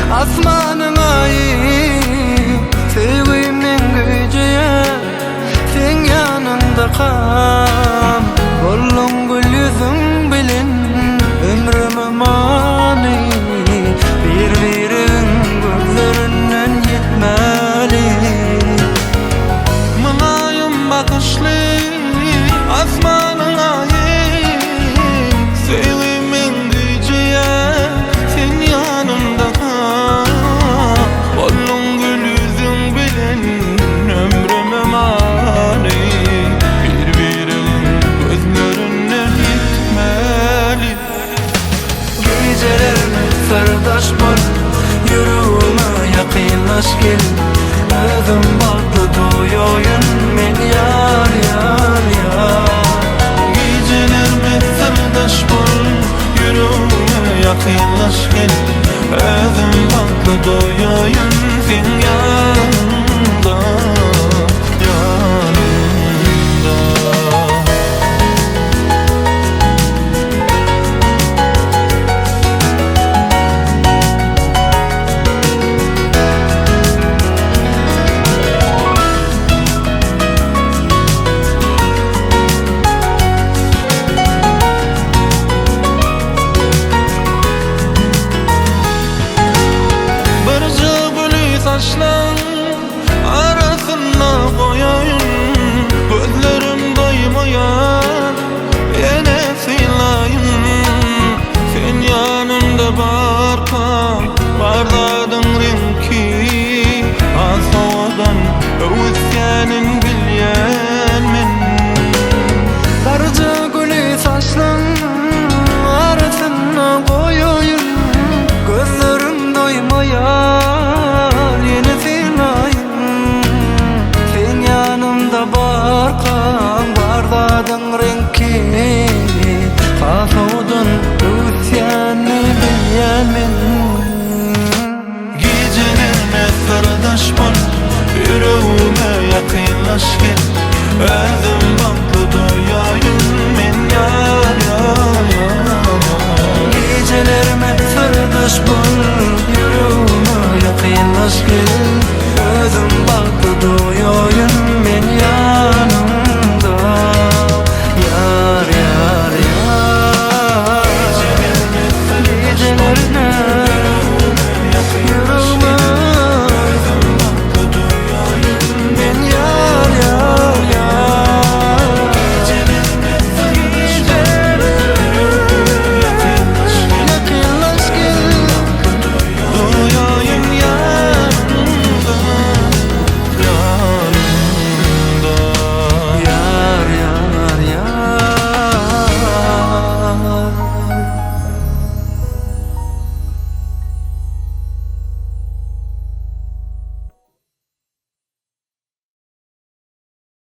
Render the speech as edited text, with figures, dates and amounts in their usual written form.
Asmanyň aýy, söýgim meň güýjeýär Seň ýanyňdakam Bolduň gül ýüzüň bilen ömrüme many Bir-biregiň gözlerinden ýitmäli. Mylaýym bakyşly asmanyň aýy Söýgim meň güýjeýär sen ýanymdaka Bolduň gül ýüzüň bilen ömrüme many Bir-biregiň gözlerinden ýitmäli. Gijelerime syrdaş bol, ýüregime ýakynlaş gel Özüm bagtly duýaýyn men ýar ýar ýar. Gijelerime syrdaş bol, ýüregime ýakynlaş gel Özüm bagtly duýaýyn sen ýar.